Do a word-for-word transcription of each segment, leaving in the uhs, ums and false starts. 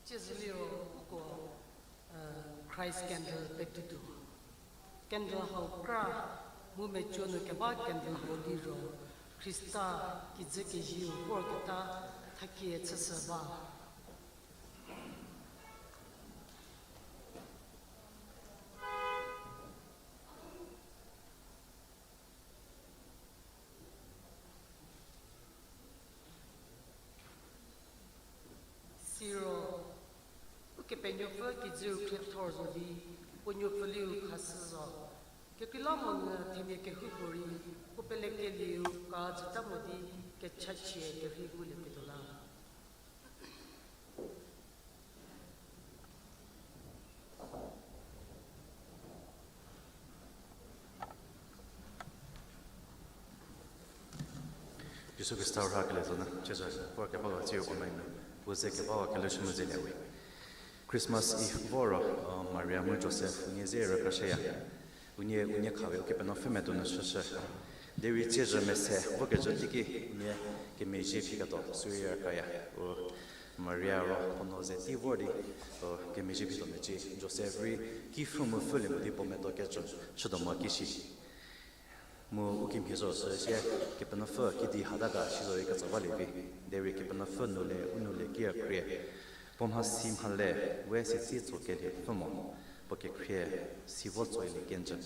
Siezüliro uko, eh, Christ candle petuotuo. Candle hau kra mu meco nu keba candle hau liro Khrista kijü keziu vorketa thakie chüshü ba. Siro, Ukepenuopfü kijüu khriethor zo di, puo nuopfüliu khashü zo. Kekreilamonyü themia kehoupuorei, puo pelekelieu ka jüta mo di, kechachie kerhei ngulieketuo la. Jisu Khrista rha kele zo nu, chüzü, vor keba wa tsiu online nu, puo ze keba wa keleshü mu zelie we. Christmas Eve vor ro, uh, Maria mu Joseph, unie ze rükrashüya. Unie, unie khawe Ukepenuopfü medo nu shüshü. Derei tsiezhü mese vokecü teiki unie kemezhie phiketuo sürei rükaya. U Maria ro puo nuo ze tei vor di, u kemezhie phituo mecie. Joseph rei kipfhü mu pfhülie mo di puo medo kecü chütuo mo ki shi. Mu u kimhie zo sü sie, Kepenuopfü kidi hata ga si zorei ketso balie vi. Derei Kepenuopfü nu le, u nu le ki rükrie. Puo mhasi mhale, we sitsi tso keliepfü mo, puo kekhrie si vo tsolie kenjü.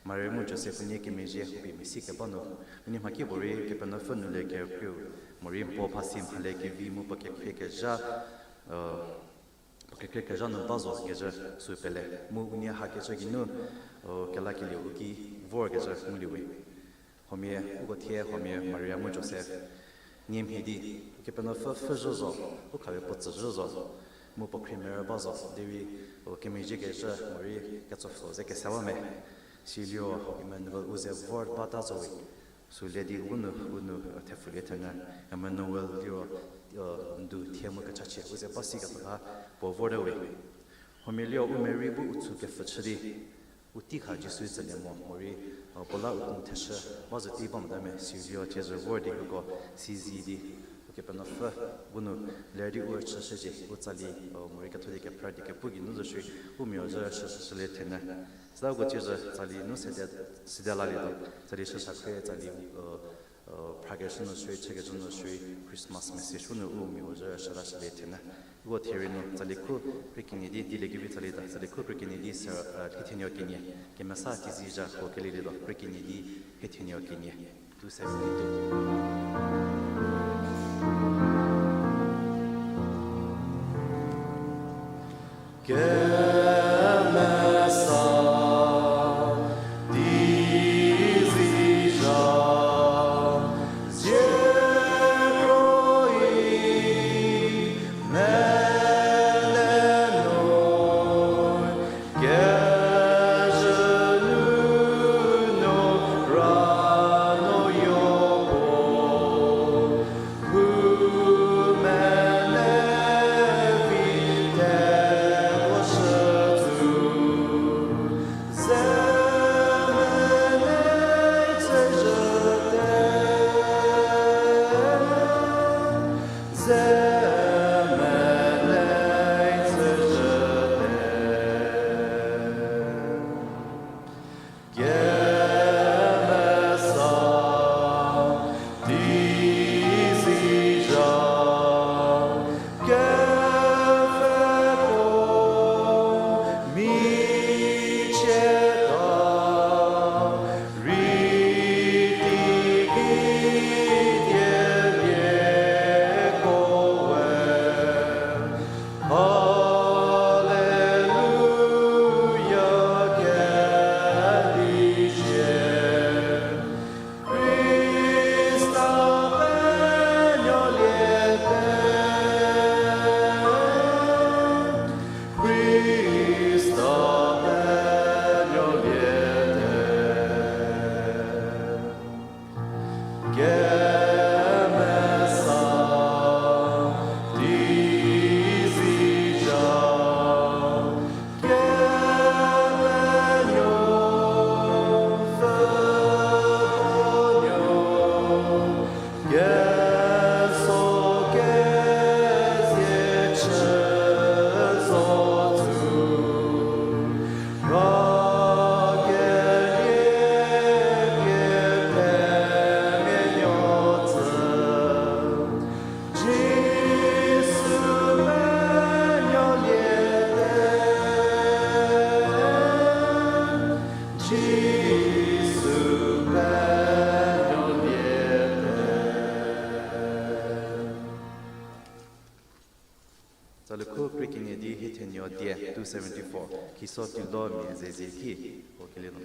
Maria mu Joseph unie kemezhie u pie mesi keba nu, unie mhakipuorei Kepenuopfü nu le kerükrieu, morei puo mhasi mhale kevi mu puo kekhrie kezha, puo kekhrie kezha nu ba zo kecü sü pele, mu unie hakecü geinu, kelakelieu u ki vorkecü ngulie we. Huomia, uko thie huomia Maria mu Joseph nie mhie di, Kepenuopfü pfhüzhü zo, u khawe puo tsüzhü zo, mu puo khrie merü ba zo, derei, u kemezhie kezhü, morei ketsopfü ze kese ba me. Siliro, Emmanuel u ze vor bata zo we. Süle di u nu, u nu, thepfulie thenyü, Emmanuel liro, ndu thie mu kechachie u ze ba si keta la puo vorte we. Huomia liro u Mary bu u tsü kepfhü chü di, u tei kha Jisu tsülie mo, morei, puo la u n theshü, ba zo tei ba mota me, siliro tsiezhü vor di uko, sizi di, Ukepenuopfü bu nu ler di u rüchüshücie, u tsali, morei ketho di kephrü di kepu geinu zo shierei, u mia zhü rüchüshülie thenyü. Süla uko tsiezhü tsali nu sede, sede lalietuo, tsali shüsha khrie tsali, phrakeshü nu shierei, chükecü nu shierei, Christmas message u nu u mia zhü rüchülashülie thenyü. Uko thie rei nu tsali khu krie kenie di, dieliekevi tsali ta, tsali khu krie kenie di sü, lhi thenuo kenie, kemesa kizi zha ko kelilietuo, krie kenie di, lhi thenuo kenie. Tu se di tu. Kemesa, di zizha, zie kroi, mele noi, kezhü nunu ra no yopuo, Tsalikho krie kenie di hie thenuo die two seventy-four, Khiso Tulo Mia Zezie Ki, ho kelie nu.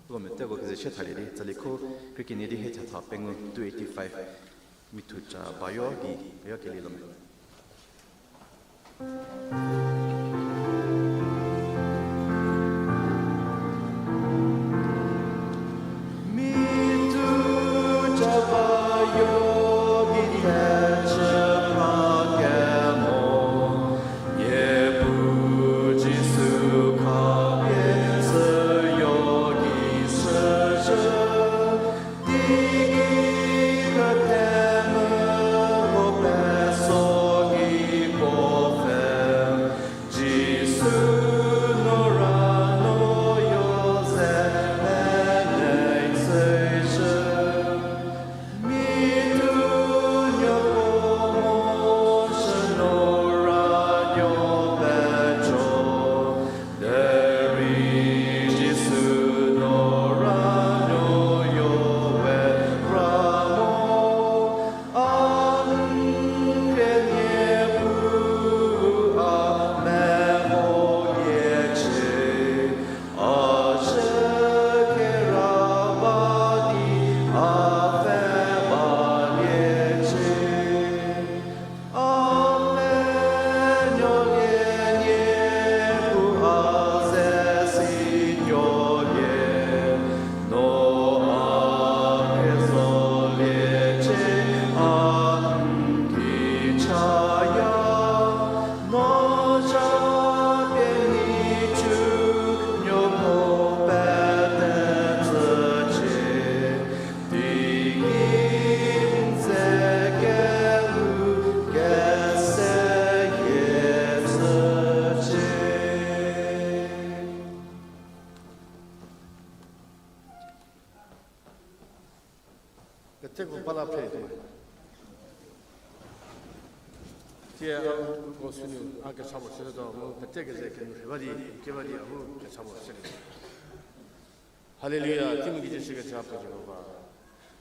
Uko meteko keze shie thalie di, tsaliko krie kenie di hie thetha pengou two eighty-five, Mithuca Bayo gei, Bayo kelie lo me. Peteko bala phre. Tie a uko sünu a kecha puo shütuo mu pete keze kenu rhe ba di, ke ba di a bu kecha puo shülie. Haleluya, teimu kije shü kecha puo Jihova.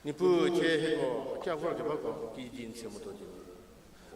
Niepuu thie hieko kia vorkebako kidi n tse motuo di.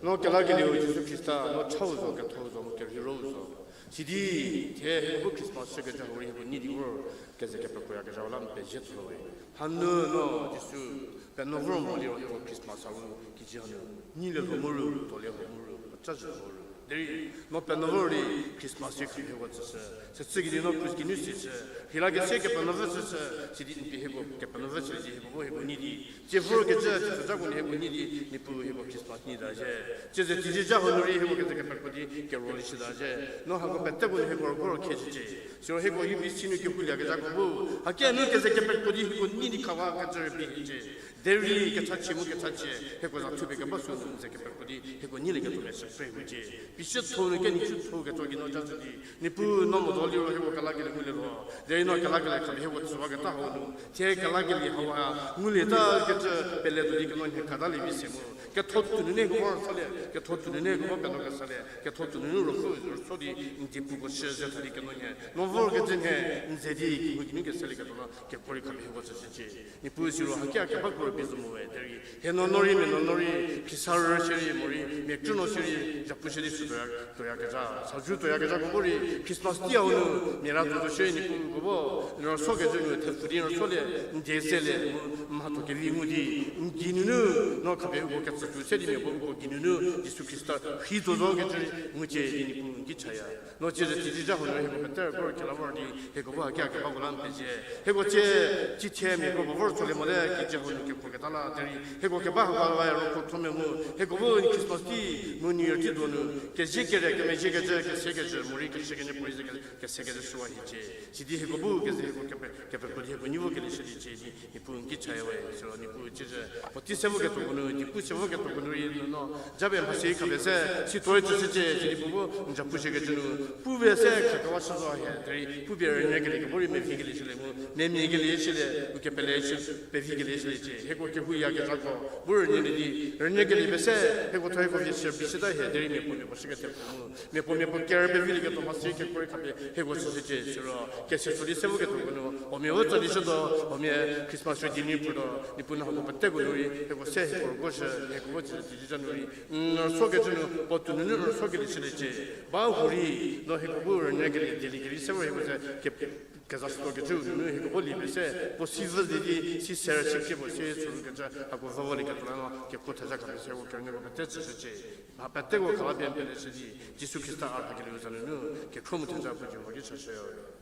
No kelakelieu Jisu Khrista, no chau zo, kethou zo, mu kerheirou zo. Sidi thie hieko bu Christmas chükecü hau rei hieko nei di vor keze kepekroyakezha la n pezie thor we. Hanu no Jisu penuo vor mo liro hieko Christmas hau kijü hanu neilie lho mu ru, tolie lho mu ru, puoca zhü lho ru. Derei no penuo vor di Christmas rei khapie hieko tsüshü. Sütsü kidi no krus kinu sishü. Rheilakese kepenuopfü tsüshü. Sidi n pie hieko kepenuopfü chü di hieko bu hieko nei di tsie vorkecü, tsie süzako nu hieko nei di, Niepuu hieko Christmas nei ta zhie. Tsieze teizie zha hau nu rei hieko keze kepekro di kerolishü ta zhie. No hako peteko nu hieko rüko rükheshücie. Siro hieko U B C nu kehouliakezhako bu, haki nu keze kepekro di hieko nei di khawakecü rübei hiecie. Derei kechachie mu kechachie hieko za thupie keba sünu n ze kepekro di hieko neilieketuo meshü pre hucie. Pishütho nu kenei chütho ketso gei no ja zhü di, Niepuu no modo liro hieko kelakelie ngulie lho. Derei no kelakelie khapie hieko tsüwaketa hau nu, thie kelakelie hauha ngulieta kecü pele tuo di keno nhie katalie vi se mu. Ketho tuo nunu hieko vor rüsolie, ketho tuo nunu hieko vor penuo kesalie, ketho tuo nunu rüso, rüso di n diepuko shü ze tha di keno nhie no vorkecü nhie n ze di kehou kinu kesalieketuo la kekuo rei khapie hieko tsüshücie. Niepuu siro haki a kebako rübei zo mo we derei hie nuonuo rei, mia nuonuo rei, khrisa rü shierei morei mia krü nuo shierei zhapu shü di sü tuoya, tuoyakezha, sazou tuoyakezhako bu rei Christmas tei hau nu mia ra tuo zo shierei Niepuu uko bu n rüsokecü nu thepfu di n rüsolie, n die selie mu, mhatho kevi ngu di n gei nunu no khapie uko ketsütuo se di mia bu uko gei nunu Jisu Khrista rhei tuo zokecü ngucie di Niepuu n ki chaya. No tsieze teizie zha hau nu hieko pete rüko rükela vor di hieko bu haki a kebako la n pezie. Hieko tsie, tsie thie mia kro bu vor tsolie mote kijü hau nu kekuo keta la derei hieko keba hako la rüko thomia mu hieko bu n Christmas tei mu New Year tei donu kezie kere kemezhiekecü, kesekecü morei keshü kenie puorei ze ke, kesekecü shüwa hiecie. Sidi hieko bu keze hieko kepe, kepekro di hieko nei vokelie shüliecie di Niepuu n ki chaya we. Siro Niepuu tsieze puotei se voketuoko nu, diepu se voketuoko nu rei n no japie mhasi khapie se situoe tsüshücie, sidi puo bu n zhapu shükecü nu pu pie se khakewa shü zo hie derei pupie rünyükelie kebo rei mevikelie shülie mu, memikelie shülie, u kepele shü, pevikelie shüliecie. Hieko kehouyakezhako bu rünyülie di rünyükelie pie se hieko thuo hieko vie shü bi shüta hie derei miapuo miapuo shükethepfu mu miapuo miapuo ker pevilieketuo mhasi kekuo rei khapie hieko tsüshücie. Siro kese so di se voketuoko nu huomia u tsali shütuo, huomia Christmas rei di ni phrütuo, Niepuu no hako peteko nu rei hieko se hieko rüko shü, hieko bu tsieze teizie zha nu rei n rüsokecü nu puo tuo nunu rüsokelie shüliecie. Ba hurei no hieko bu rünyükelie dieliekevi se vor hieko ze ke, kezashütuokecü nunu hieko bu lie pie se puo si vü di di si ser si krie puo si tsurükecü hako vü volieketuo la no kekuo theza khapie se hieko kerünyüko pete tsüshücie. Mha peteko khalapie n peleshü di Jisu Khrista a rhakelieu za nunu kekhro mu theza puo Jihova ki chashüyo.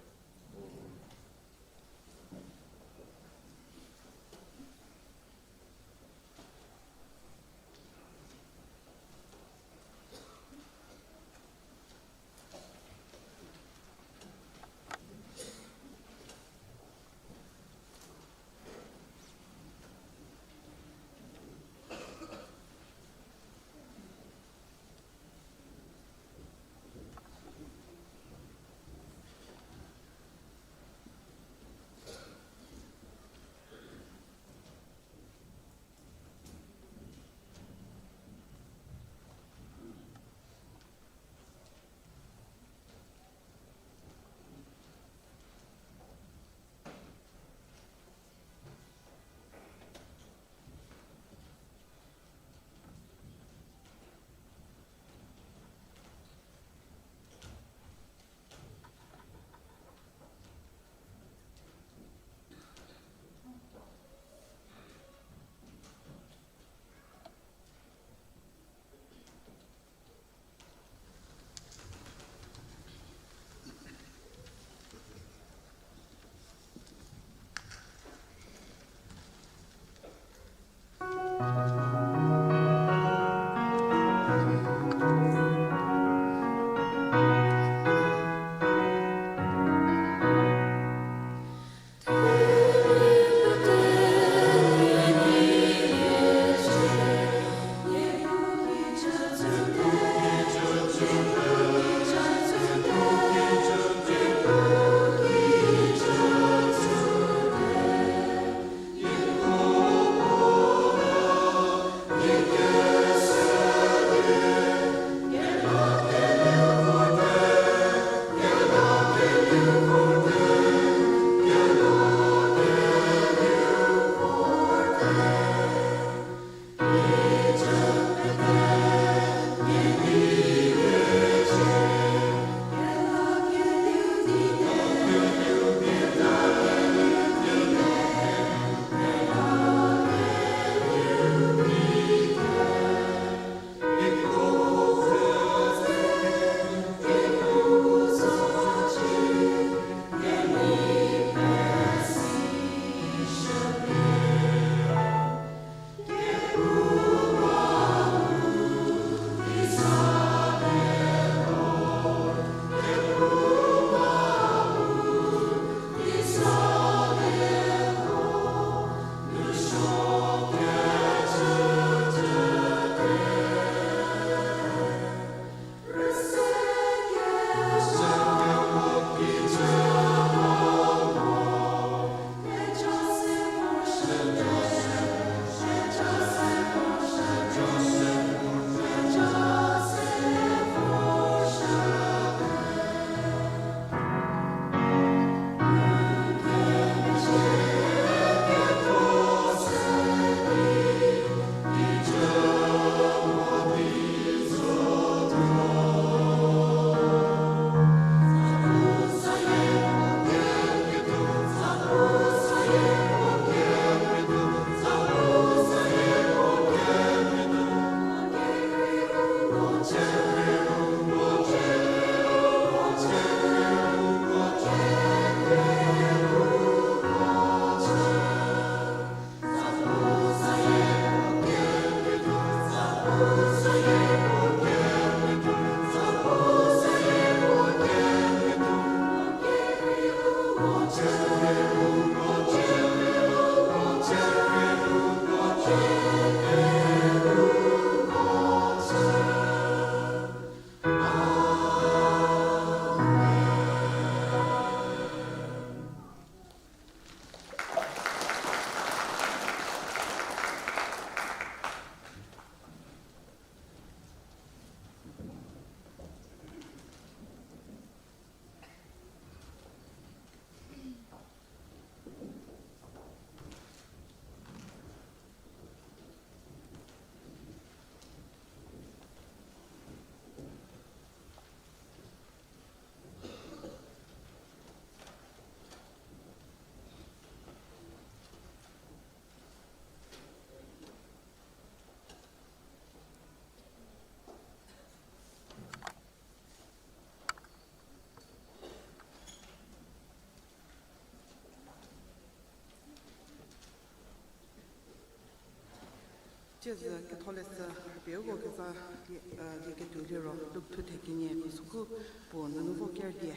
Kezü ketholeshü rhüpie uko keza die, eh, die ketuo liro, Luk thuthe kenie khusükhu puo nunu vo ker die.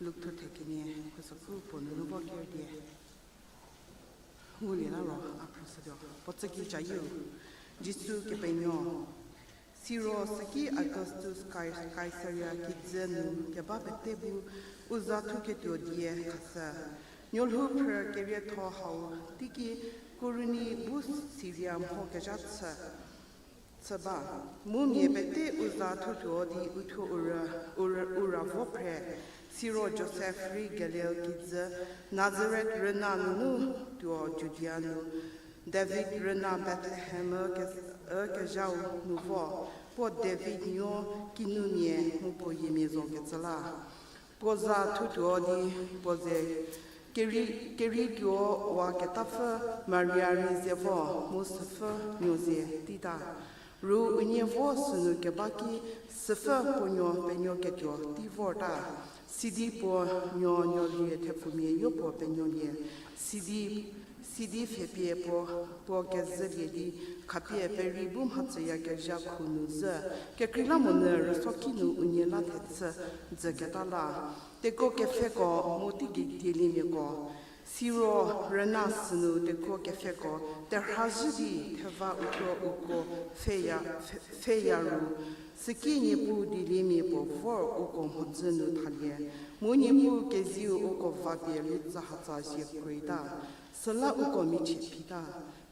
Luk thuthe kenie khusükhu puo nunu vo ker die. Ngulie la ro a phrüshütuo. Puo tsüki cayieu, Jisu Kepenuo. Siro süki Augustus Kai-, Kaisaria kijü nu keba pete bu u za thuketuo die khashü. Nuolhou phrü kerietho hau teiki Kurini bu Siria mho kezha chü, chü ba. Mu mia pete u za thutuo di uthuo u ra, u ra, u ra vo phre. Siro Josef rei Galil kijü Nazaret rüna nunu tuo Judia nu, David rüna Bethlehem ü ke-, ü kezhau nu vo, puo David nuo kinumia mu puo yiemia zo kecü la. Puo za thutuo di puo ze keri-, kerituo wa ketapfü Maria rei ze vo, mu süpfü nuo ze teita. Ru unie vo sünu keba ki süpfü puo nuo penuo ketuo tei vorta. Sidi puo nuo nuolie thepfumia yopuo penuolie. Sidi, sidi pfhepie puo, puo kezhülie di khapie perei bu mhatsüyakezha khu nu zhü. Kekreilamonyü rüsuoki nu unie la thechü dzüketa la. Tekuo kepfheko mu teigei dieliemiako. Siro rüna sünu tekuo kepfheko terhazhü di theva uthuo uko pfheya, pfhe-, pfheya ru, süki Niepuu dieliemia puo vor uko mhodzü nu thalie, mu Niepuu keziu uko vapie lutsahatsa zie kreita, süla uko michie phita.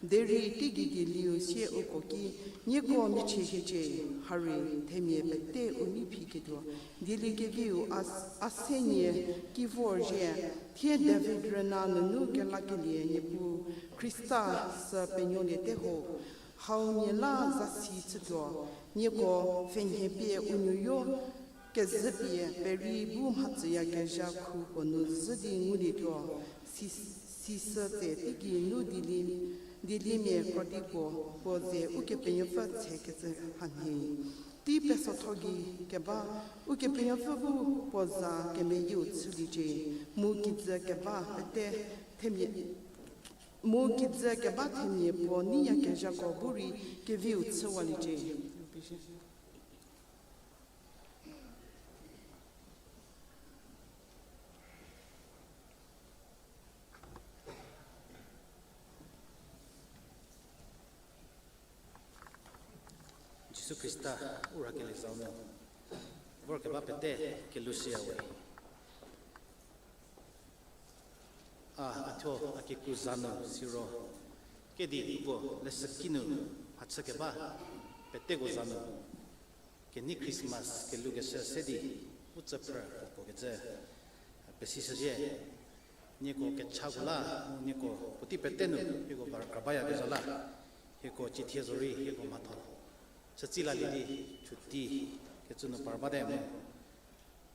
Derei teigei dieliu sie uko ki, nieko michie hiecie, harei themia pete u nei phiketuo, dieliekeviu a, a se nie ki vorzhie, thie David rüna nunu kelakelie Niepuu Khrista sü penuoliete ho. Hau nie la zasi chütuo, nieko pfhenhie pie u nuoyo kezhüpie perei bu mhatsüyakezha khu puo nu zhü di ngulietuo, si, sisü tse teigei nu dielie, dieliemia krodi puo, puo ze Ukepenuopfü tsekecü hanhie. Tei pesotho gei keba, Ukepenuopfü bu puo za kemeyieu chüliecie, mu kijü keba pete themia, mu kijü keba themia puo neiyakezhako bu rei keviu chüwaliecie. Jisu Khrista u rhakelie zau nu vorkeba pete kelushüyawe. A, a thuo a kikru za nu siro kedi uko leshüki nu mhachükeba peteko za nu kenei Christmas kelukeshü se di u tsüphrü puo puo kecü pesishüzhie. Nieko kechako la mu nieko puotei pete nu hieko par krabayakezha la, hieko cithie zorei hieko mhatho chütsi lalie di chuti kecü nu par bate mu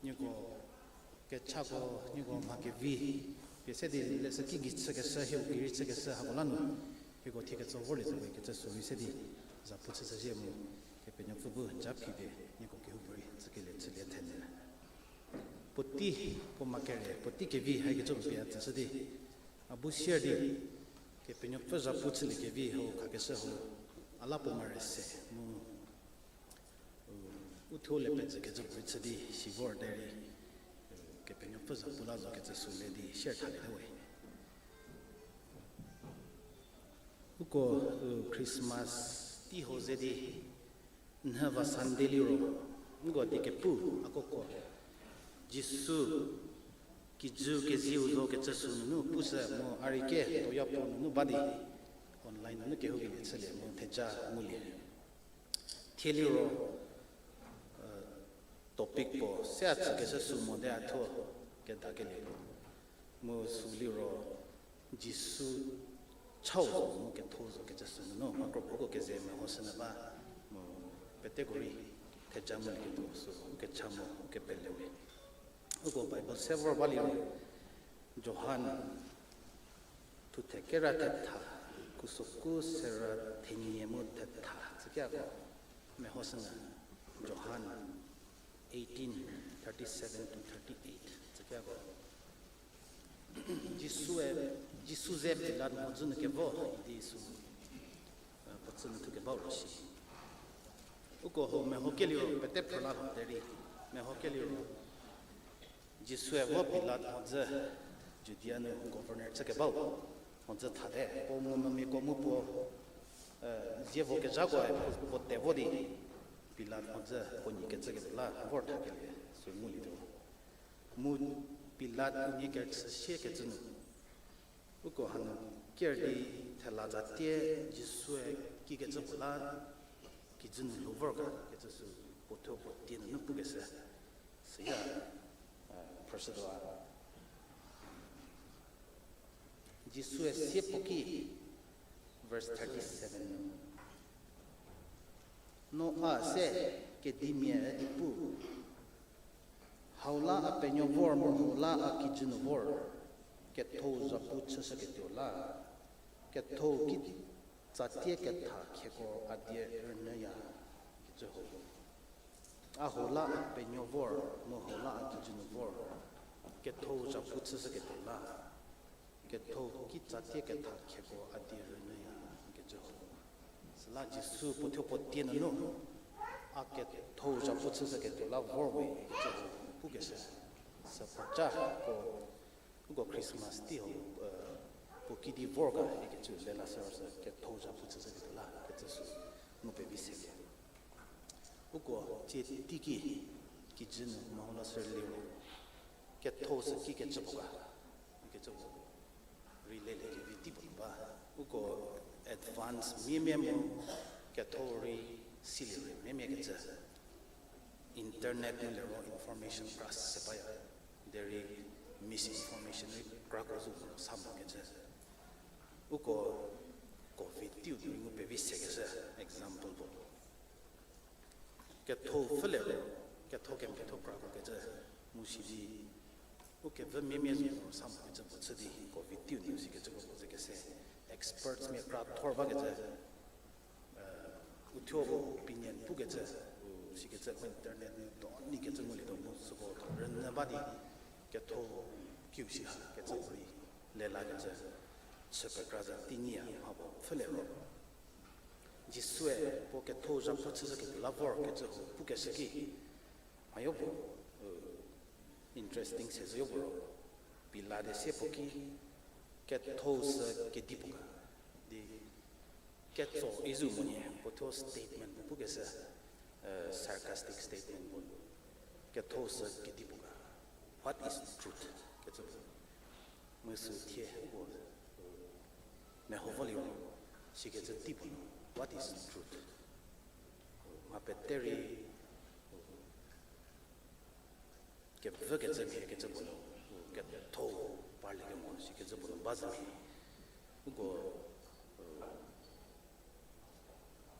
nieko kechako, nieko mha kevi pie se di leshüki gei chükeshü, hieko gei rei chükeshü hako la nu hieko thie ketso vorlie zo we kecü sürei se di zapu chüshüzhie mu Kepenuopfü bu ja phipie nieko kehoupuorei chükelie chülie thenyü. Puotei puo ma kere, puotei kevi hakecü pie a tsüshü di a bu sier di Kepenuopfü zapu chüliekevi hau khakeshü hau a la puo mare se mu u thuo le pezü kecü puorei chü di si vor derei Kepenuopfü zapu la zo kecü sü le di sier thaliete we. Uko, u, Christmas tei ho ze di nhüva Sunday liro nko die kepu akoko Jisu kijü kezieu zo kecü sü nunu pushü mu a rei ke toyapuo nunu ba di online nunu kehoukelie chülie mu theja ngulie. Thie liro topic puo se a tsükeshü sü mote a thuo kedakelie. Mu sü liro Jisu chau zo mu ketho zo kecü sü nunu makro puo uko keze mehoshünyü ba mu peteko rei theja ngulieketuo sü ukecha mu ukepele we. Uko Bible se vor ba liro Johan thuthe kera thetha, khusokhu sera thenie mu thetha tsükiako mehoshünyü. Johan eighteen, thirty-seven to thirty-eight tsükiako. Jisue, Jisu ze Pilat mhodzü nu kevo idi sü, eh, puo Sünu thukebau ro shi. Uko hau mehokelie ro pete phrüla ho derei, mehokelie ro Jisue vo Pilat mhodzü, Judia nu governor chükebau mhodzü thate, puo ngumvümiako mu puo, eh, zievo kezhakoe puo, puo te vo di, Pilat mhodzü puo nyi kecüketuo la vor thakelie sü ngulietuo. Mu Pilat unie kerüchü siekecü nu, uko hanu ker di thela tsatie Jisue kikecü puo la kijü nu lhou vor ga kecü sü puo thuo puo tie nunu pukeshü. Süya, eh, phrüshütuo a. Jisue sie puo ki, verse thirty-seven nu, No a se kedimia üdi pu, hau la a penuo vor mu hau la a kijü nu vor, kethou zhapu chüshüketuo la, kethou ki tsatie ketha khieko a die rünyüya, kecü ho. A hau la a penuo vor mu hau la a kijü nu vor, kethou zhapu chüshüketuo la, kethou ki tsatie ketha khieko a die rünyüya, kecü ho. Süla Jisu puo thuo puo tie nunu, a kethou zhapu chüshüketuo la vor we, kecü ho pukeshü. Süpuoca puo, uko Christmas tei ho, eh, puo kidi vor ga ikecü lelashü ro sü kethou zhapu chüshüketuo la kecü sü ngu pevi selie. Uko tsie teiki, kijü nu meho lashü liro, kethou sü kikecü puo ga, ikecü puo rei leliekevi tei puo ba. Uko advance miemie mu kethou rei silie rei miemie kecü. Internet nu liro information kra se baya. Derei misinformation rei krako zo sa mokecü. Uko covid teiu nu ngu pevi sekeshü example puo. Kethou pfhülie ro, ketho kemiatho krako kecü, mu sidi, u kevü miemie zo ro sa mokecü puo chü di covid teiu nu sikecüko puo ze kese, experts mia kra thor bakecü, eh, uthuo opinion pukecü, u sikecü u internet nu do ni kecü ngulietuo mu süko rünyü ba di, kethou kiu shi ha kecü puorei lelakecü, chü pekra za tei nyiya mha puo pfhülie ro. Jisue puo kethou zhapu chüshüketuo la vor kecü ho pukeshü ki, mhayo puo, u, interesting se zhüyo puo ro, Pilate sie puo ki, kethou sü kedipuo ga, di ketso izu monyü puo thuo statement puo pukeshü, eh, sarcastic statement puo, kethou sü kedipuo ga, what is truth? Kecü puo. Mu sü thie uko, meho vo liro, sikecü tei puo nu, what is truth? Mha pete rei, kevükecü mhie kecü puo nu, kethou parliekemo sikecü puo nu ba zhü mhie. Uko,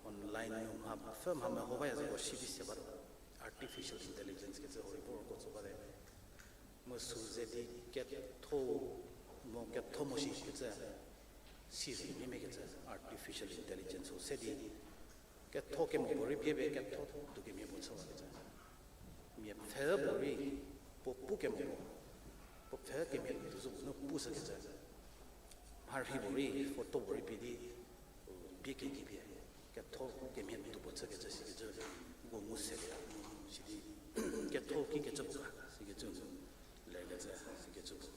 online nu mha pfü mha meho baya zhüko shi di se ba, artificial intelligence kecü ho rei vorko tsü bate. Mu sü ze di kethou mo ketho mo shi kecü, si rei mia mia kecü artificial intelligence ho se di, ketho kemo puo rei bie bie ketho tuo kemhie puo chüwakecü. Mia pfhe puo rei puo pu kemo puo, puo pfhe kemhie tuo zo nu pushükecü. Mharhi puo rei, photo puo rei pie di, bie kedi pie, ketho kemhie tuo puo chükecü sikecü, uko ngu se, sidi, ketho kikecü puo ga, sikecü, lekecü, sikecü puo,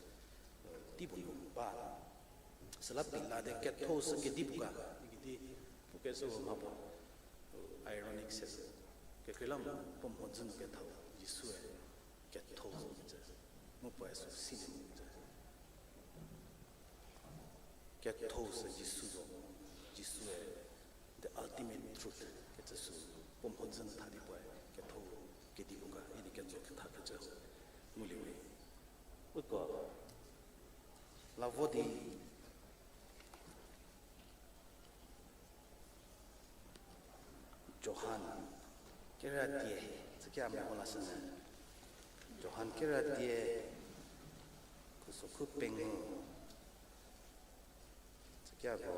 tei puo nu ba. Süla Pilate ketho sü kedipuo ga, ikidi, pukecü puo mha puo, ironic se, kekreilamonyü puo mhodzü nu kethau, Jisue, ketho zo kecü, mu puoe sü silie mo kecü. Ketho sü Jisu zo, Jisue the ultimate truth kecü sü puo mhodzü nu tha di puoe ketho kedipuo ga idi ketso ketha kecü ngulie we. Uko la vo di Johan kerietho, tsükia meho lashünyü. Johan kerietho, khusokhu pengou, tsükiako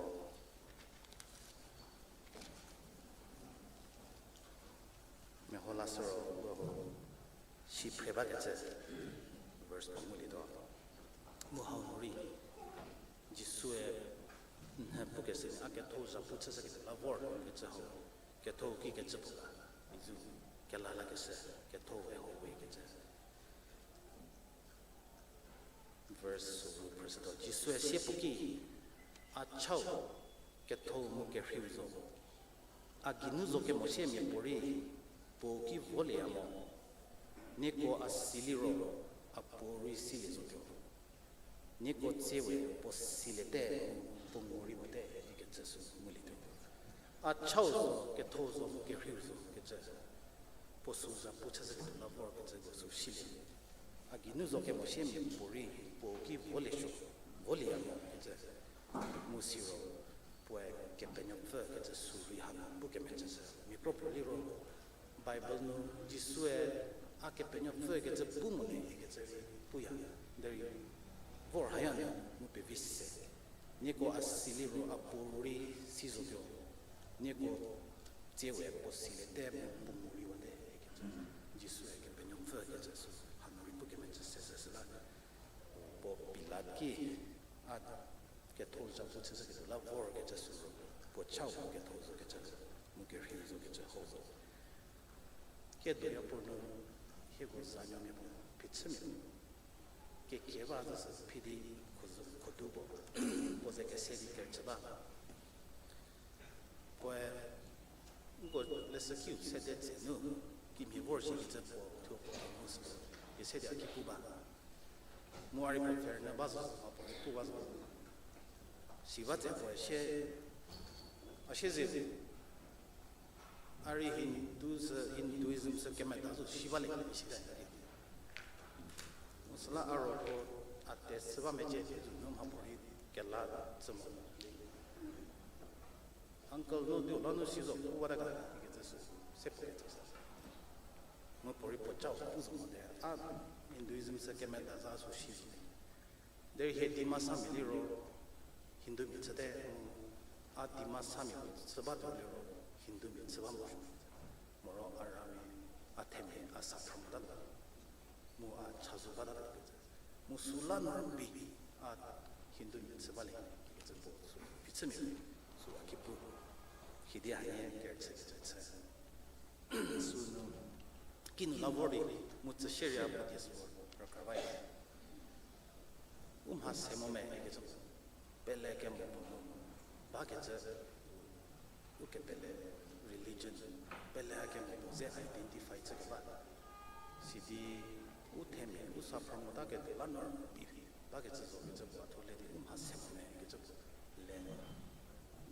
meho lashü ro, si phre bakecü verse puo ngulietuo. Mu hau nu rei, Jisue nhü pukeshü a ketho zhapu chüshüketuo la vor kecü hau, ketho ki kecü puo la, izu kela lakeshü, ketho-e hau we kecü. Verse suru phrüshütuo, Jisue sie puo ki, A chau, ketho mu kerheiu zo. A geinu zo kemo sie mia puorei, puo ki volieya mo. Nieko a si liro, a puo rei silie zotuo. Nieko tsie we puo siliete mu puo ngu rei puote ikecü sü ngulietuo. A chau zo, ketho zo, kerheiu zo kecü, puo sü zhapu chüshüketuo la vor kecüko sü silie. A geinu zo kemo sie mia puorei puo ki volie suo, volieya mo kecü. Mu siro puoe Kepenuopfü kecü sü rei hanu pukemecü sü mia kro puo liro, Bible nu Jisue a Kepenuopfü kecü pu mo le ikecü rei puya, derei vor hayanu mu pevi se. Nieko a si liro a puo rei si zotuo. Nieko tsie we puo siliete mu puo ngu rei wate ikecü. Jisue Kepenuopfü kecü sü hanu rei pukemecü se süsü la. Puo Pilat ki a ketho zhapu chüshüketuo la vor kecü sü ro, puo chau ketho zo kecü, mu kerhei zo kecü hau zo. Kedoya puo nu hieko zanuomia puo, phichümia puo, kekie ba zü sü phidi khudu puo, puo ze kese di kerüchü ba. Puoe, nko leshükiu sede tse nu, kimhie vor shi kecü puo thuo puo mu sü, kese di a ki pu ba. Mu a rei puo pfhe rünyü ba zo, a puo rei pu ba zo. Si ba tse puoe sie, a sie ze, a rei Hindu sü, Hinduism sü kemeta zo shi ba le, isite. Mu süla a ro puo a test chü ba mecie, zu nu mha puorei kela chü mo. Uncle no di la nu si zo pu bata ga ikecü sü, se puo kecü sü. Mu puorei puo chau pu zo mote, a Hinduism sü kemeta za sü si zo. Derei hie Dimasamia liro Hindumia chüte, mu a Dimasamia chü batuo liro Hindumia chü ba mo. Moro a ramia, a themia a sa phrü motatuo. Mu a chazou bata kecü. Mu süla nu rübei a Hindumia chü ba le kecü puo sü phichümia sü a ki pu. Hidi hanie kerüchü kecü chü. Sünu kinu la vor di mu tsüshierei a puo die sü rükra ba. U mha se mo me ikecü, pele kemo puo nu bakecü, u kepele religion, pele kemo puo ze identify chükeba. Sidi u themia u sa phrü mota ketuo la nu rübei bakecü zo kecü puo a thuo le di u mha se mo me ikecü puo le.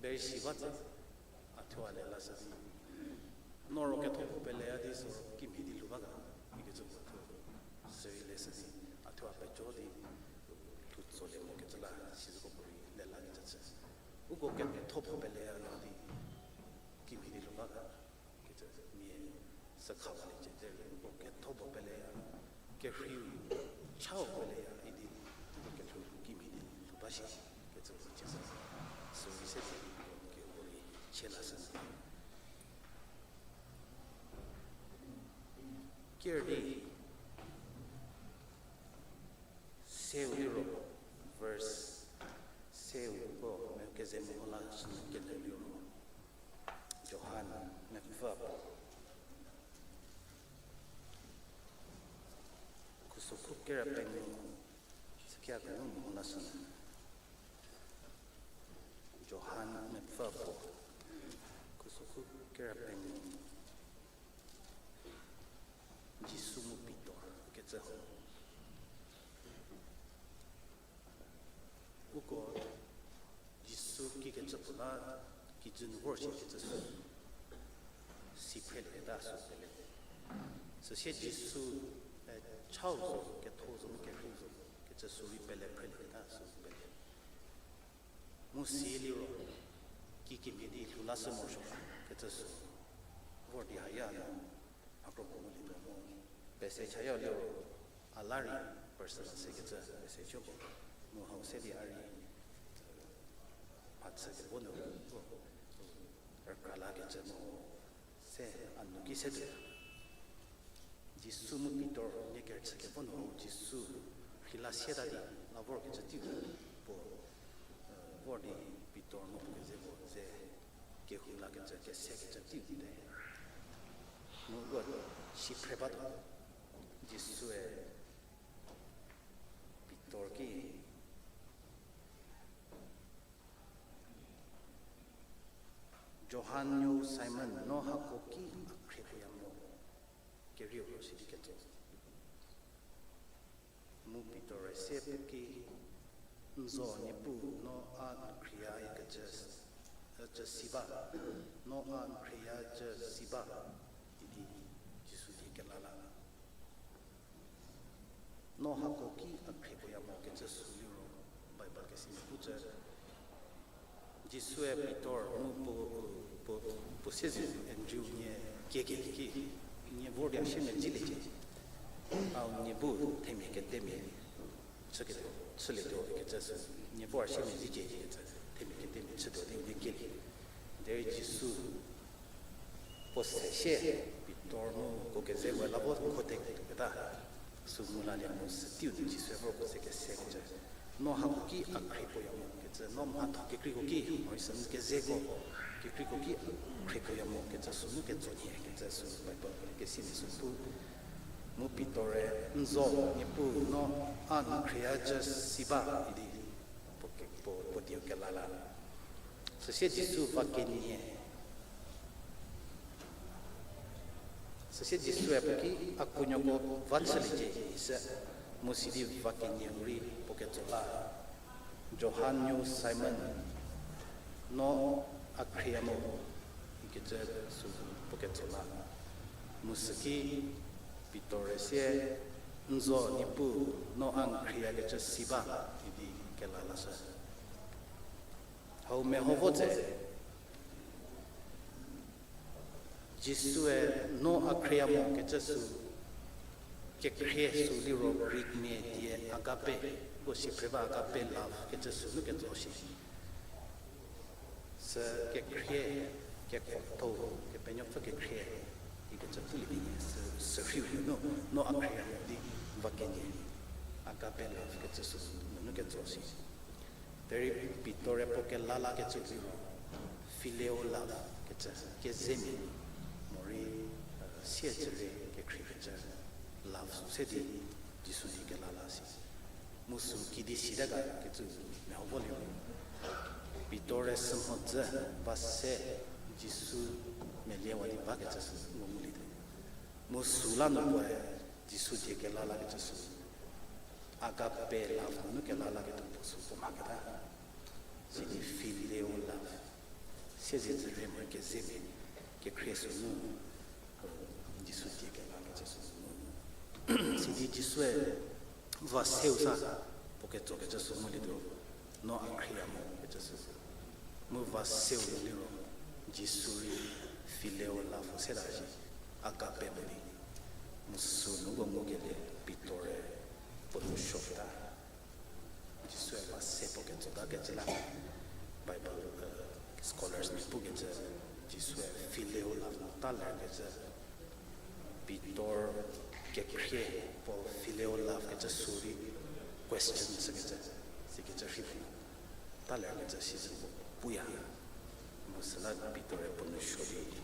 Derei si ba tse, a thuo a le lashü di, no ro ketho puo peleya di sü kimhie di lhou ba ga ikecü puo thuo. Sürei leshü di, a thuo a pejo di lhou tsolie mo kecü la, sizüko puorei le lakecü chü. Uko ketho puo peleya di kimhie di lhou ba ga ikecü mia sü khawa liecie derei uko ketho puo peleya, kerheiu chau peleya idi uko kelhou kimhie di lhou ba shi kecü puo chüshü. Sürei se di uko kehou rei chie lashü. Ker di seu liro, verse seu ko me keze meho lashünyü kele liro, Johan mepfü puo, khusokhu kere pengou, sükia kenu meho lashünyü. Johan mepfü puo, khusokhu kere pengou. Jisu mu Pitor kecü ho. Uko Jisu kikecü puo la kijü nu vor shi kecü sü si phrelieta sü pele. Süsie Jisu, e, chau zo, ketho zo mu kerhei zo kecü sü rei pele phrelieta sü pele. Mu si liro, kikemhie di lhou lashü morosuo kecü sü vor di haya nu, mhakro puo ngulietuo mu, pese chaya liro, a la rei personal se kecü message puo, mu hau se di a rei, mhachü kevo nu, rükra lakecü mu, se a nu ki se di Jisu mu Pitor nie kerüchü kevo nu hau Jisu rheilasieta di la vorkecü teiu puo, e, vor di Pitor mu puo keze puo ze kehou lakecü, kesekecü teiu te. Mu uko si phre batuo. Jisue Pitor ki, Johan nuou Simon, no hako ki a khrie puoya mo? Kerieu ro sidi ketso. Mu Pitor-e sie puo ki, N zo Niepuu, no a n khrieyakecü, cü si ba, no a n khrieyakecü si ba, idi Jisu die kela la. No hako ki a khrie puoya mo kecü sü liro, Bible kesimia pucü, Jisue Pitor mu puo, puo, puo siezeu Andriu nie kiekelie ki, nie vor di a siemedziliecie. A nie bu themia kedemia chüketuo, chülietuo kecü sü, nie vor a siemedzicielie kecü, themia kedemia chütuo di nie kielie. Derei Jisu puo se sie, Pitor mu ko keze we la vo khote keta, sü ngu lalie mu süteiu nu Jisue vor puo se kesekecü, no hako ki a khrie puoya mo kecü, no mhatho kekreiko ki, morei sü n kezeko kekreiko ki a khrie puoya mo kecü sü nu ketso nhie kecü sü Bible kesimia sü pu. Mu Pitor-e, N zo Niepuu, no a n khrieyakecü si ba, idi puo ke-, puo, puo dieu kela la. Süsie Jisu va kenie, süsie Jisue puo ki, A kuonuoko va chüliecie, isü, mu sidi va kenieu rei puo ketso la, Johan nuou Simon, no a khrieya mo? ikecü sü puo ketso la. Mu süki Pitor-e sie, N zo Niepuu, no a n khrieyakecü si ba, idi kela lashü. Hau meho vo tse, Jisue no a khrieya mo kecü sü, kekhrie sü liro Greek mia die agape, puo si phre ba agape love kecü sü nu ketso shi. Sü kekhrie, kekhotho, Kepenuopfü kekhrie, ikecü pulie vi nie, sü, sürheiu nunu, no a khrieya mo di va kenie, agape love kecü sü nunu ketso shi. Derei Pitor-e puo kela lakecü liro, phileo love kecü, kezemia, morei, siedzürie kekhriekecü love sü se di Jisu die kela la si. Mu sü kidi sita ga kecü meho vo liro, Pitor-e sümhodzü ba se Jisu meliewa di bakecü sü ngu ngulietuo. Mu sü la nu puoe Jisu die kela lakecü sü, agape love nunu kela laketuo puo sü puo mhaketa. Sidi phileo love, siedzürie mo kezemia, kekhrie sü nu, Jisu die kela kecü sü nu. Sidi Jisue va seu sa, puo ketso kecü sü ngulietuo, no a khrieya mo kecü sü. Mu va seu nu liro, Jisu rei phileo love se ta shi, agape mo di. Mu sü nu puo ngukelie Pitor-e puo nu suoketa. Jisue va se puo ketsota kecü la, Bible, scholars mia pukecü, Jisue phileo love nu talerkecü, Pitor kekhrie puo phileo love kecü sü rei question chükecü, sikecü rhei puo talerkecü sizü puo puya. Mu süla Pitor-e puo nu suo di,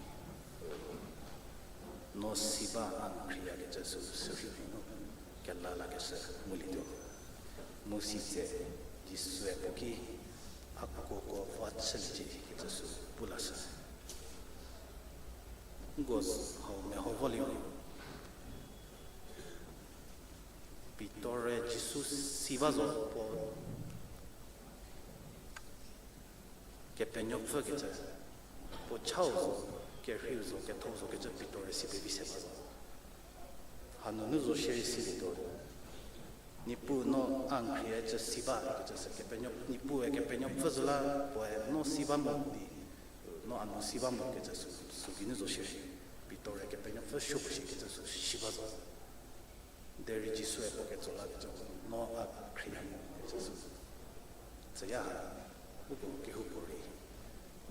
no si ba a n khrieyakecü sü sürhei nu kela lakeshü ngulietuo. Mu sitse Jisue puo ki, a kuoko va chüliecie kecü sü pu lashü. Nko hau meho vo liro, Pitor-e Jisu si ba zo puo Kepenuopfü kecü, puo chau zo, kerheiu zo, ketho zo kecü Pitor-e si pevi se ba zo. Hanunu zo shierei silietuo. Niepuu no a n khrieyakecü si ba kecü sü Kepenuo-, Niepuue Kepenuopfü zo la puoe no si ba mo di, no a nu si ba mo kecü sü, sü geinu zo shierei. Pitor-e Kepenuopfü suo puo shi kecü sü si ba zo. Derei Jisue puo ketso lakecü, no a khrieyamo kecü sü. Süya, uko kehoupuorei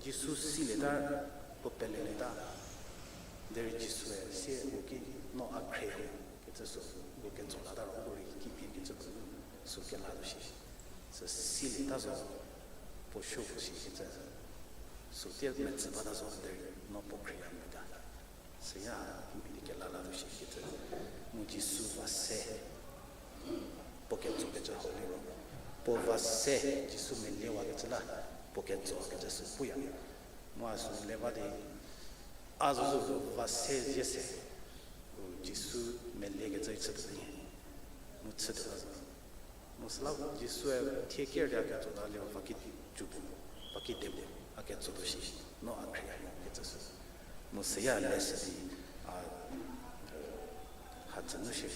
Jisu silieta, puo pelelieta. Derei Jisue sie puo ki, no a khrieyamo kecü sü, uko ketso lata ro uko rei kimhie kecü puo nu sü kelatuo shi. Sü silieta zo, puo suo puo shi kecü sü. Sütie metsü bata zo derei no puo khrieyamia ga. Süya, midi kela la tuo shi kecü. Mu Jisu va se. Puo ketsokecü hau liro. Puo va se, Jisu meliewakecü la. Puo ketsokecü sü puya. Mu a sü le ba di. A zo zo va se zie se. U Jisu meliekecü chütuo di. Mu chütuo la zo. Mu süla Jisue thie ker di a ketso ta liro va ki ju bu, va ki de bu, a ketso tuo shi, no a khrieyamia kecü sü. Mu süya le sü di, a, hatsü nu shie,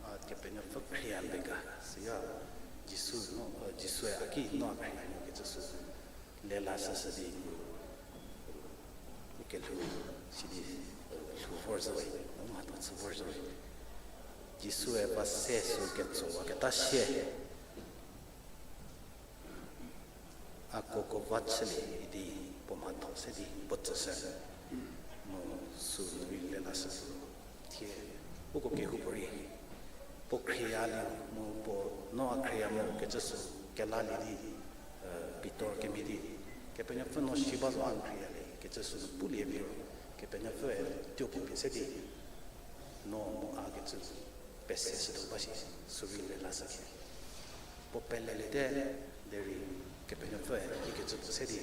a Kepenuopfü khrieyamia ga, süya Jisu no, Jisue a ki no a khrieyamia kecü sü. Le la sü sü di, u kelhou, sidi, lhou vor zo we, u mhatho chü vor zo we. Jisue va se sü ketso waketa sie. A kuoko va chülie idi puo mhatho se di puo tsüshü. Mu sü nu rei le la sü sü. Thie, uko kehoupuorei. Puo khrieya lie mu puo no a khrieyamia kecü sü kelalie di, Pitor kemhie di, Kepenuopfü no si ba zo a n khrieyalie kecü sü pulie vi ro, Kepenuopfüe tuo puo pie se di, no mu a kecü pese shütuo ba shi, sü rei le la sü khie. Puo peleliete, derei Kepenuopfüe ikecü puo se di,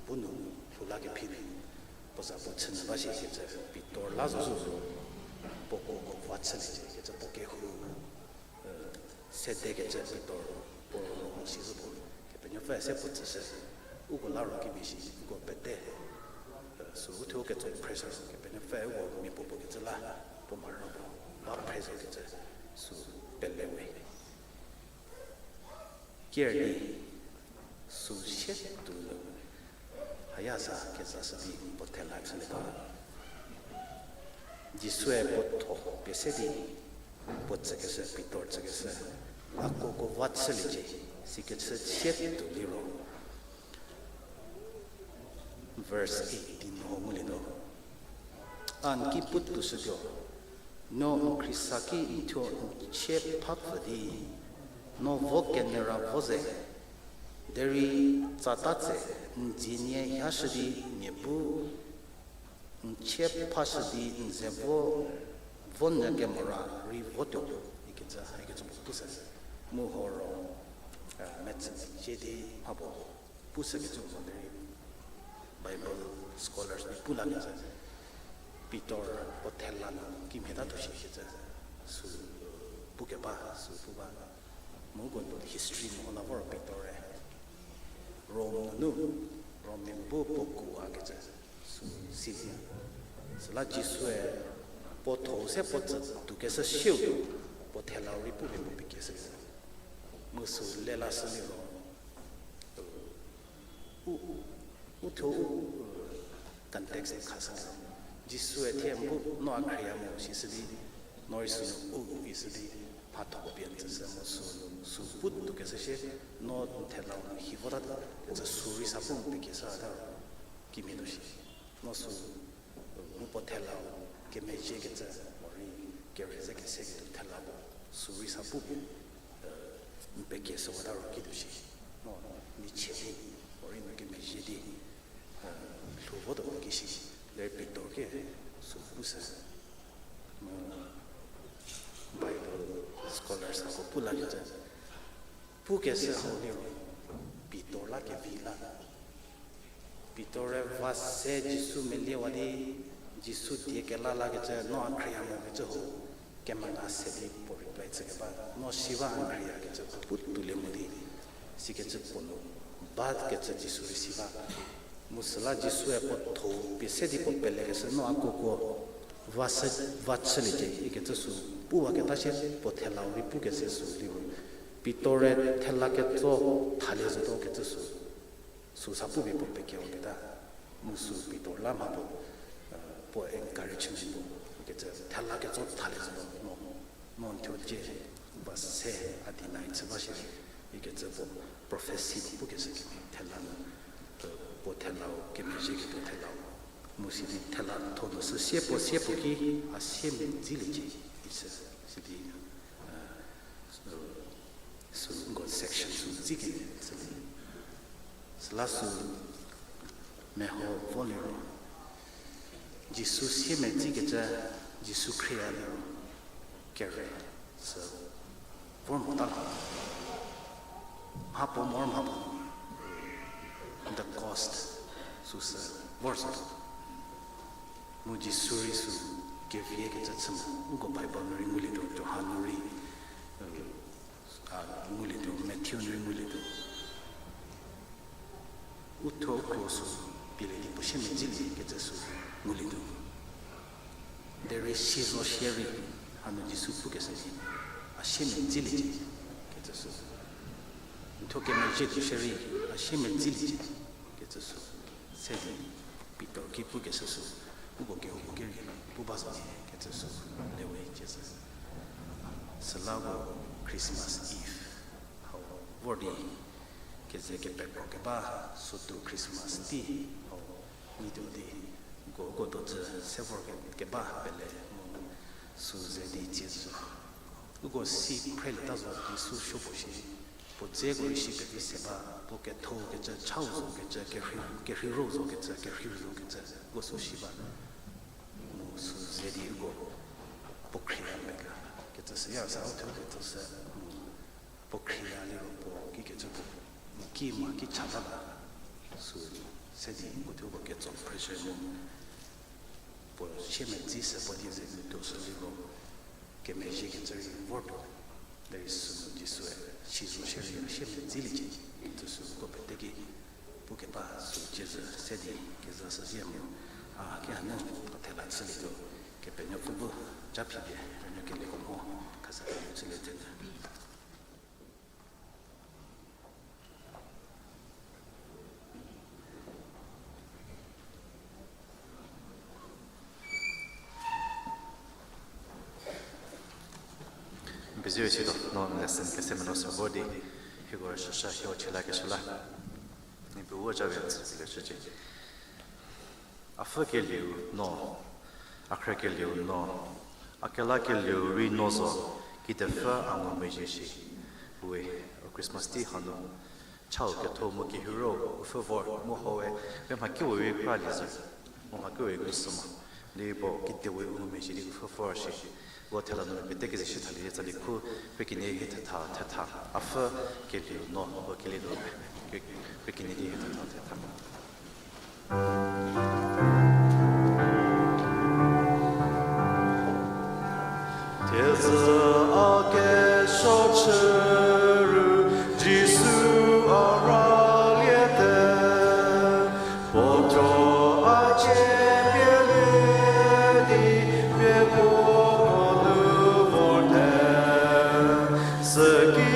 bu nu lhou la kephi di, puo za puo chünyü ba shi kecü Pitor la zo zo zo, puo kuoko va chüliecie kecü puo kehou, sedekecü Pitor, puo ro si zo puo, Kepenuopfü se puo tsüshü, uko la ro kemhie shi, uko pete, sü uthuo ketso phreshü, Kepenuopfü uko mia puo puo kecü la, puo mharü puo, ba phre zo kecü, sü pele we. Ker di, sü sie tuo nu, haya za kezashü di puo thela chülieta. Jisue puo tho pie se di, puo tsükeshü, Pitor tsükeshü, a kuoko va chüliecie, sikecü sie tuo liro. Verse eighteen ho ngulietuo. A n ki pu tuoshütuo, no n khriesa ki n thuo n chie phapfü di, no vo kenyü ra vo ze, derei tsata tse n dzie nie hashü di mia bu n chie phashü di n ze vo, vo nyü kemo ra rei votuo, ikecü, ikecü puo pushü. Mu horo, metsü cie di mha puo pushükecü mo derei Bible scholars di pu lakecü, Pitor puo thela nu kimhie tatuo shi kecü, sü pukeba, sü pu ba. Mu uko history meho la vor Pitor-e Rom nunu, Rommia bu puo kuowakecü sü silie. Süla Jisue puo tho se puo tsü tuokeshü siu, puo thelau rei pupie puo pekieshü. Mu sü le lashü liro, u, u thuo u, context khashü liro, Jisue thie n bu no a khrieya mo sishü di, no rei sünu u ishü di, mhatho pie n tsüshü mu sü, sü pu tuokeshü sie, no n thelau nu hi votatuo, kecü sü rei sa pu n pekieshüta ro, kimhie tuo shi. No sü, mu puo thelau, kemezhiekecü, morei, kerhei ze keseketuo thelau, sü rei sa pu, n pekieshüwata ro kituo shi. No, michie di, morei nu kemezhie di, lhou votuo ki shi, derei Pitor ki sü pushü. Mu Bible scholars hako pu lakecü, pukeshü hau liro, Pitor la kevi la. Pitor-e va se Jisu meliewa di, Jisu die kela lakecü, no a khrieya mo kecü hau, kemena se di puo reply chükeba, no si ba n khrieyakecü puo pu tuolie mo di, sikecü puo nu, bakecü Jisu rei si ba. Mu süla Jisue puo tho pie se di puo pelekeshü no a kuokuo, va se, va chüliecie ikecü sü, puwaketa sie puo thelau rei pukeshü sü liro, Pitor-e thela ketso thalie zotuo kecü sü, sü sa pupie puo pekiewaketa, mu sü Pitor la mha puo, puo encouragement puo, kecü thela ketso thalie zotuo, no, no n thuo cie, va se a di nai chü ba shie, ikecü puo prophecy pukeshü kemhie thela nu, puo thelau, kemezhieketuo thelau. Mu sidi thela tho nu sü sie puo sie puo ki a sie medziliecie, isü, sidi, sü, sü nko section sü dzi kemhie chülie. Süla sü, Meho vo liro, Jisu siemedzikecü, Jisu khriya liro, kere sü vor mota la. Mhapuo mor mhapuo, the cost süsü vor zo. Mu Jisu rei sü keviekecü chü mo, uko Bible nu rei ngulietuo, Johan nu rei, a, ngulietuo, Matthew nu rei ngulietuo. Uthuo kro sü pielie di puo siemedziliekecü sü ngulietuo. Derei si zo shierei, hanu Jisu pukeshü di, a siemedziliecie kecü sü. Uthuo kemezhie tuo shierei, a siemedziliecie kecü sü. Se di, Pitor ki pukeshü sü, uko kehoupuo ki rei pu ba zo kecü sü, lewe cie sü. Süla uko Christmas Eve hau vor di, keze kepekro keba, sütuo Christmas tei hau nyi tuo di, uko, uko dozü se vor ke-, keba pele mu sü ze di cie sü. Uko si phrelieta zo di sü supuo shi, puo dzeko rei si pevi se ba, puo ketho kecü, chau zo kecü, kerhei, kerhei ro zo kecü, kerhei zo kecü, uko sü shi ba. Mu sü ze di uko puo khriya mega kecü sü ya sa uthuo kecü sü, mu puo khriya liro puo kikecü puo, mu ki ma ki chata ba, sü se di uthuo puo ketso pressure mu puo siemedzi sü puo die ze tuo sü liro, kemezhie kecü rei vortuo, derei sünu Jisue si zo shierei a siemedziliecie kecü sü uko pete ki pukeba sü cie sü se di kezashüzhie mu, a, ki hanu thela chülietuo, Kepenuopfü bu ja phipie, Kepenuo kelieko mo, khasa kelieu chülie thenu. N pezie sito, no lesson kese meno sü vor di, hieko rüshüshü hieko chü lakeshü la, Niepuu ja we tsülieshücie. A pfhü kelieu no, a khrü kelieu no, a kela kelieu rei no zo, kitepfü a ngumezhie shi. We, Christmas tei hanu, chau ketho mu kehiro u pfhü vor mu hau we, we mhakiu rei kralie zü, mu mhakiu rei ngu sü mo, di puo kediwe u ngumezhie di u pfhü vor shi. Vo thela nu pete kezei shi thalie tsali khu, krie kenie hie thetha, thetha, a pfhü kelieu no, vo kelieu no, krie, krie kenie di hie thetha, thetha. Tiezü a kesuo chü ru Jisu a raliete, puo thuo a cie pielie di pie puo nu vorte. Süki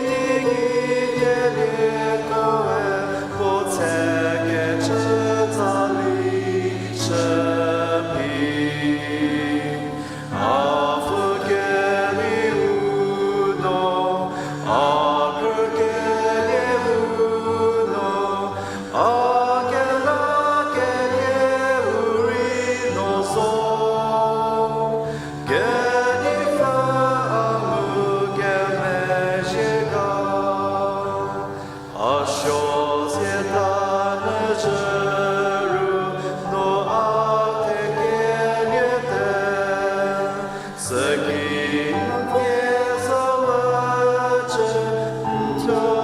teigei dielieko we puo tse kecü tsali chü phi. A pfhü kelieu no, a khrü kelieu no, a kela kelieu rei no zo. Kenei pfü a ngukemezhie ga. A suo sieta nyü zhü ru no a the keliete. Süki n pie za mecü n thuo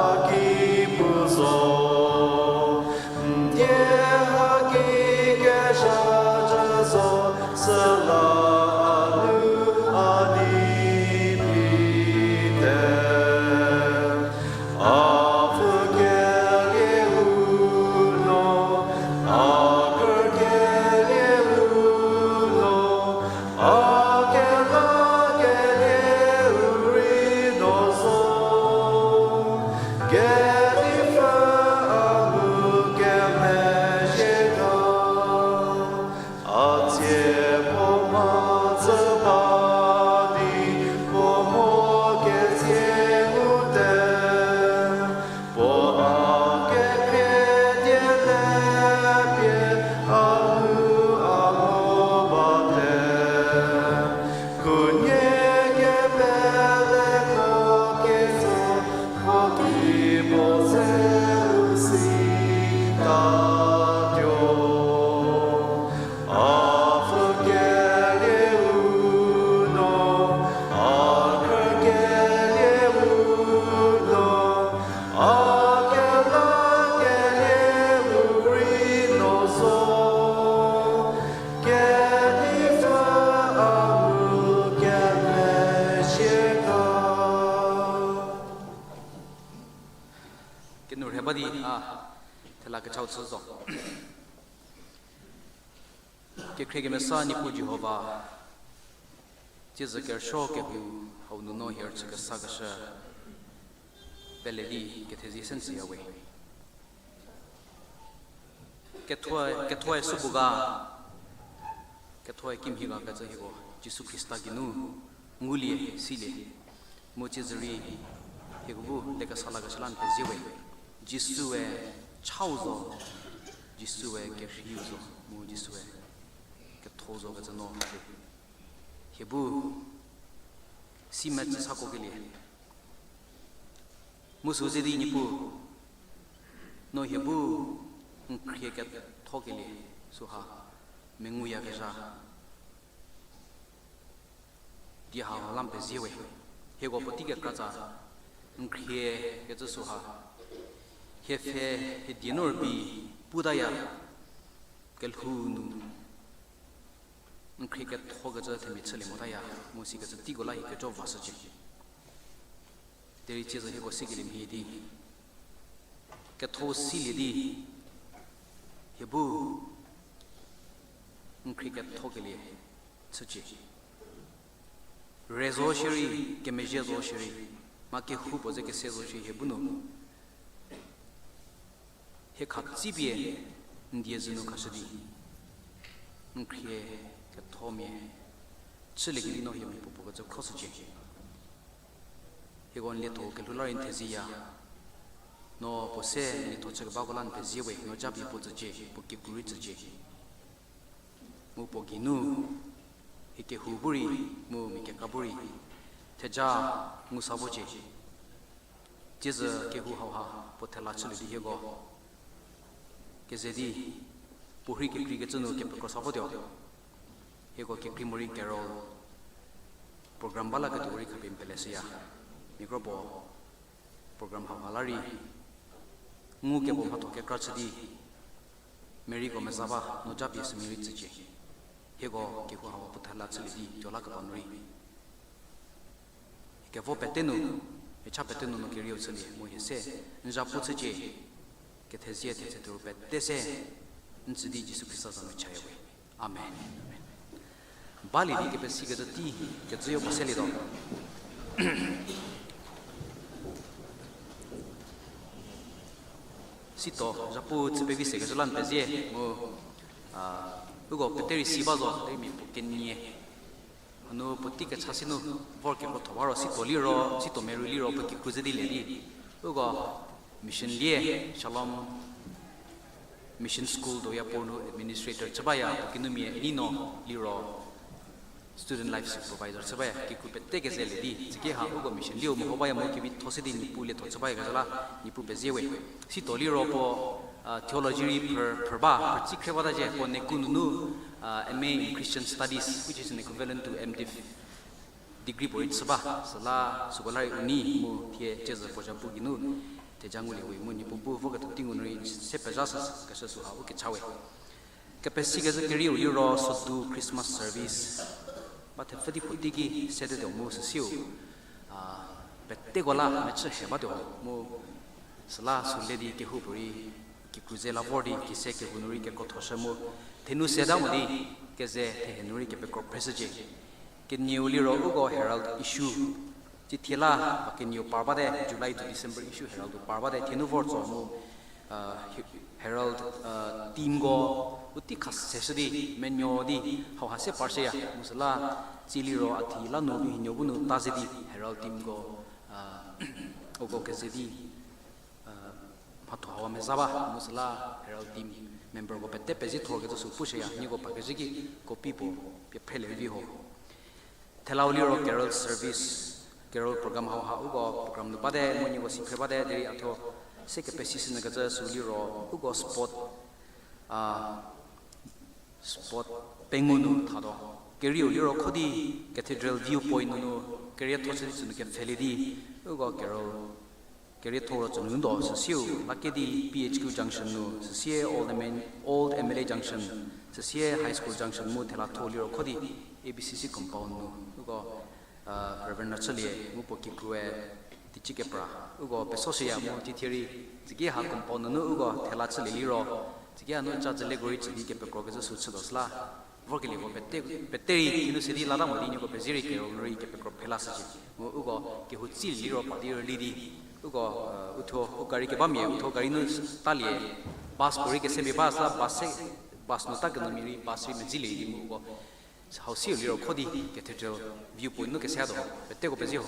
a ki pu zo. N die haki kezha zhü zo, süla a nu a di pite. A pfhü kelieu no, a khrü kelieu no, a kela kelieu rei no zo. Kenei pfü a ngukemezhie ga. A tsie puo mhodzü ba di puo mho ketsie ngute. Puo a kekhrie die le pie a nu a mho bate. Khunhie kepeleko ketso, puo ki puo se u sita. Kekhrie kemesa Niepuu Jihova, tsiezü kerüsuo kehou hau nu no hie rüchü kesa keshü pele di kethezie se n tsüya we. Kethoe, kethoe supuo ga, kethoe kimhie ga kecü hieko Jisu Khrista geinu ngulie silie. Mu tsiezü rei hieko bu lekesa lakeshü la n pezie we. Jisue chau zo, Jisue kerheiu zo, mu Jisue ketho zo kecü no hie bu si metsü sakokelie. Mu sü ze di Niepuu, no hie bu n khrie kethokelie süha menguyakezha di ha la n pezie we. Hieko puotei kekratsa n khrie kecü süha hie pfhe hie die nu rübei putaya, kelhou nu n khrie ketho kecü themia chülie motaya, mu sikecü teiko la hie kejo vashücie. Derei tsiezü hieko sikelie mhie di, ketho silie di, hie bu n khrie kethokelie chücie. Re zo shierei, kemezhie zo shierei, mha kehoupuo ze kese zo shierei hie bu nu hie khatsipie n die zü nu khashü di n khrie kethomia chüliekevi no hie mia puopuo kecü khroshücie. Hieko n lietho kelhou la rei n thezieya. No puo se n lietho chükebako la n pezie we, no japie puo tsücie, puo kikru rei tsücie. Mu puo geinu hie kehou bu rei, mu mia kekra bu rei theja ngu sa vocie. Tsiezü kehou hauha puo thela chülie di hieko keze di puo rhei kekreikecü nu kepekro sa votuo. Hieko kekrei morei carol program ba laketuo rei khapie n peleshüya. Mia kro puo program hauha la rei ngukebo mhatho kekra chü di Maryko meza ba no japie sümia rei tsücie. Hieko kehou hauha puo thela chülie di tuo lakeba nu rei kevo pete nu, hie cha pete nu no kerieu chülie mu hie se n zhapu chücie. Kethezie thetse tuo pete se n tsü di Jisu Khrista za nu chaya we. Amen. Balie di kepesikecü tei kecüyo puo selietuo. Sito, zhapu chü pevi sekecü la n pezie mu, a, uko pete rei si ba zo, derei mia puo kenie hanu puotei kecha si nu vor kekrotho ba ro, sito liro, sito meru liro puo kikru ze di le di. Uko mission lie, Shalom Mission School Doyapur nu administrator chü baya, puo kinumia Nino liro student life supervisor chü baya, kikru pete keze le di. Tsüki ha uko mission lieu meho baya mu kevi tho se di Niepuu lietho chü bayakezha la Niepuu pezie we. Sito liro puo, a, theology rei phrü, phrü ba, phrütsi khrie bata zhie, puo NECU nunu, a, M A in Christian Studies, which is an equivalent to MDiv degree puo rei chü ba, süla süko la rei u nei mu thie tsiezü puo zhapu geinu theja ngulie we mu Niepuu bu voketuo tei ngu nu rei se pezha shükeshü süha u kecha we. Kepesikecü kerieu liro sodu Christmas service ba thepfü di puotei ki sedetuo mu süsiu, a, peteko la mechü he batuo mu süla sü le di kehoupuorei kikru ze la vor di kise kehou nu rei kekrothoshü mu thenu seda mo di keze thehe nu rei kepekro phreshücie. Kenieu liro uko Herald issue, cithie la, a, kenieu par bate, July to December issue Herald par bate, thie nu vor tso mu, a, He-, Herald, a, teamko u tei khaseshü di menuo di hauha se parshüya mu süla, tsie liro a thie la nu hinuo bu nu ta ze di Herald teamko, a, uko keze di, a, mhatho hawa meza ba mu süla Herald team memberko pete pezie thor kecü sü pushüya, nieko pa kezhü ki copy puo pie phrelie vi ho. Thelau liro carol service, carol program hauha uko program nu bate mu nieko si phre bate derei a thuo se kepesishünyü kecü sü liro uko spot, a, spot pengou nu thatuo. Kerieu liro kho di Cathedral View Point nunu kerietho chü di tsünu kepfhelie di uko carol kerietho ro tsünu ndo süsieu la kedi P H Q Junction nu, süsie Old M N, Old M L A Junction, süsie High School Junction mu thela tho liro kho di A B C C compound nu uko, a, Reverend Rachülie mu puo kikrue teicie kepra uko pesoshüya mu cithie rei tsüki ha compound nunu uko thela chülie liro Tsiki hanu ca dzülieko rei tsü di kepekro kezhü sü chütuo süla, vorkelieko pete, pete rei kinu se di lata mo di nieko pezie rei kero nu rei kepekro phelashücie. Mu uko kehou tsi liro pa di rüli di, uko, uthuo, u gari kebamia uthuo gari nu talie, bus puorei kesepie ba süla bus se, bus nu ta kenomia rei bus rei medzilie di mu uko hau siu liro kho di cathedral view point nu kesatuo. Peteko pezie ho.